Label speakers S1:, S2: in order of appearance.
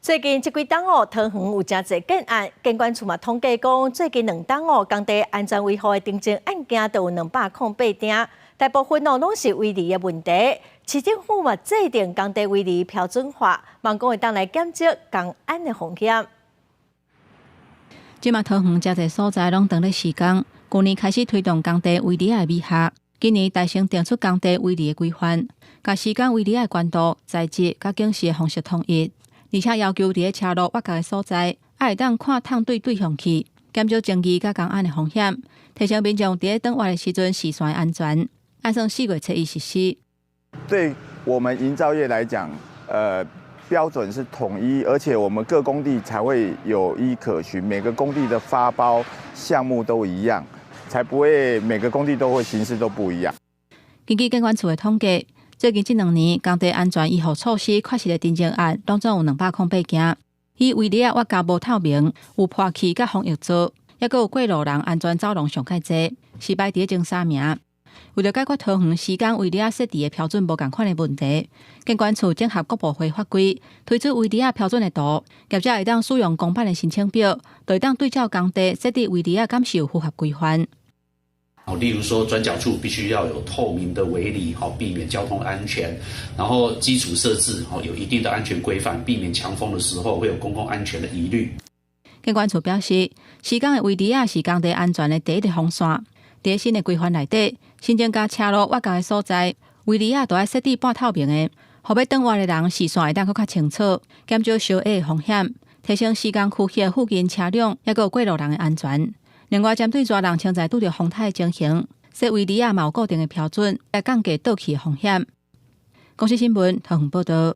S1: 最近這幾冬哦，桃園有誠濟建案，建管處嘛統計講，最近2冬哦，工地安全維護的重症案件都有208件，大部分哦攏是圍籬的問題。市政府嘛制定工地圍籬標準化，望講會當來減少工安的風險。
S2: 這馬桃園誠濟所在攏當咧施工，舊年開始推動工地圍籬的美學，今年大成定出工地圍籬的規範，共施工圍籬的懸度、材質佮警示的方式統一。而且要求佇咧車路挖角的所在，愛會當看桶對對向去，減少爭議佮工安的風險，提升民眾佇咧轉彎的時陣視線的安全。按算4月初1實施。
S3: 對我們營造業來講，標準是統一，而且我們各工地才會有依可循，每個工地的發包項目都一樣，才不會每個工地都會形式都不一樣。
S2: 根據建管處的統計，最近這2年工地安全維護措施缺失的重症案，攏總有208件。以圍籬仔挖角無透明、有破氣佮防液槽，抑閣有過路人安全走廊上蓋濟，是排佇前三名。為著解決桃園施工圍籬仔設置的標準無仝款的問題，建管處整合各部會法規，推出圍籬仔標準的圖，業者會當使用公版的申請表，就會當對照工地設置圍籬仔，敢是有符合規範。
S4: 例如說轉角處必須要有透明的圍籬，好避免交通安全。然後基礎設置，有一定的安全規範，避免強風的時候會有公共安全的疑慮。
S2: 建管處表示，施工的圍籬仔是工地安全的第一個防線。佇新的規範內底，新增加車路挖角的所在，圍籬仔都愛設置半透明的，予欲轉彎的人視線會當閣較清楚，減少相剋的風險，提升施工區域附近車輛抑閣有過路人的安全。另外，針對熱人穿在拄著風颱的情形，設圍籬仔嘛有固定的標準，來降低倒去的風險。公視新聞桃園報導。